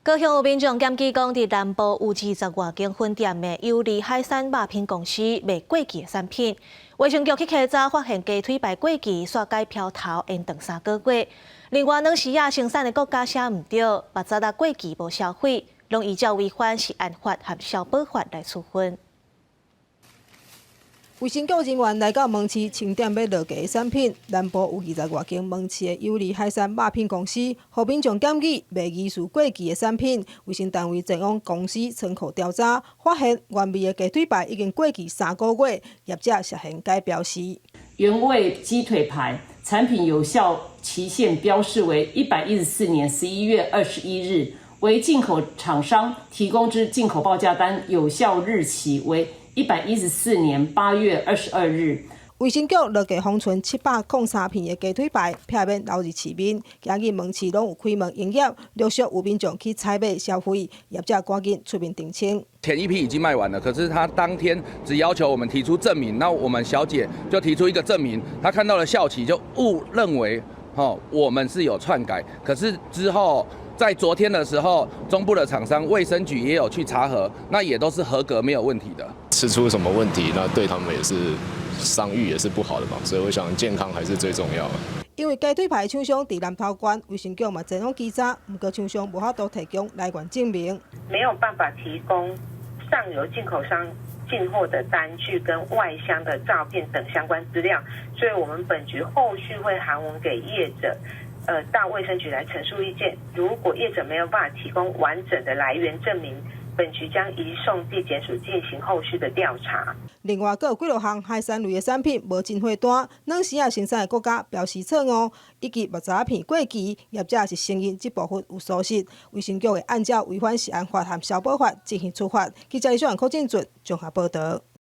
高雄有民眾檢舉講，佇南部有20外間分店的優利海鮮肉品公司賣過期的產品。衛生局去稽查發現雞腿排過期，煞改標頭延長3個月。另外，軟絲仔生產的國家寫毋對，肉質仔過期無銷毀，攏依照違反食安法和消保法來處分。衛生局人員來到門市清點欲落架的產品，南部有20外間門市的優利海鮮肉品公司，予民眾檢舉賣疑似過期的產品。衛生單位前往公司倉庫調查，發現原味的雞腿排已經過期3個月，業者涉嫌改標示。原味雞腿排產品有效期限標示為114年11月21日，惟進口廠商提供之進口報價單有效日期為114年8月22日。衛生局落架封存703片的雞腿排，避免流入市面。今日門市攏有開門營業，陸續有民眾去採買消費，業者趕緊出面澄清。前一批已經賣完了，可是他當天只要求我們提出證明，那我們小姐就提出一個證明，他看到了效期就誤認為，吼，我們是有篡改。可是之後在昨天的時候，中部的廠商衛生局也有去查核，那也都是合格沒有問題的。吃出什麼問題，那對他們也是商譽也是不好的嘛，所以我想健康還是最重要的。因為雞腿排廠商佇南投縣，衛生局嘛前往稽查，毋過廠商無法度提供來源證明，沒有辦法提供上游進口商進貨的單據跟外箱的照片等相關資料，所以我們本局後續會函文給業者，到衛生局來陳述意見。如果業者沒有辦法提供完整的來源證明，本局將移送地檢署進行後續的調查。另外，閣有幾落項海鮮類的產品無進貨單，軟絲仔生產的國家標示錯誤，以及肉質片過期，業者是承認這部分有疏失。衛生局會按照違反食安法和消保法進行處罰。記者李小陽、柯進準綜合報導。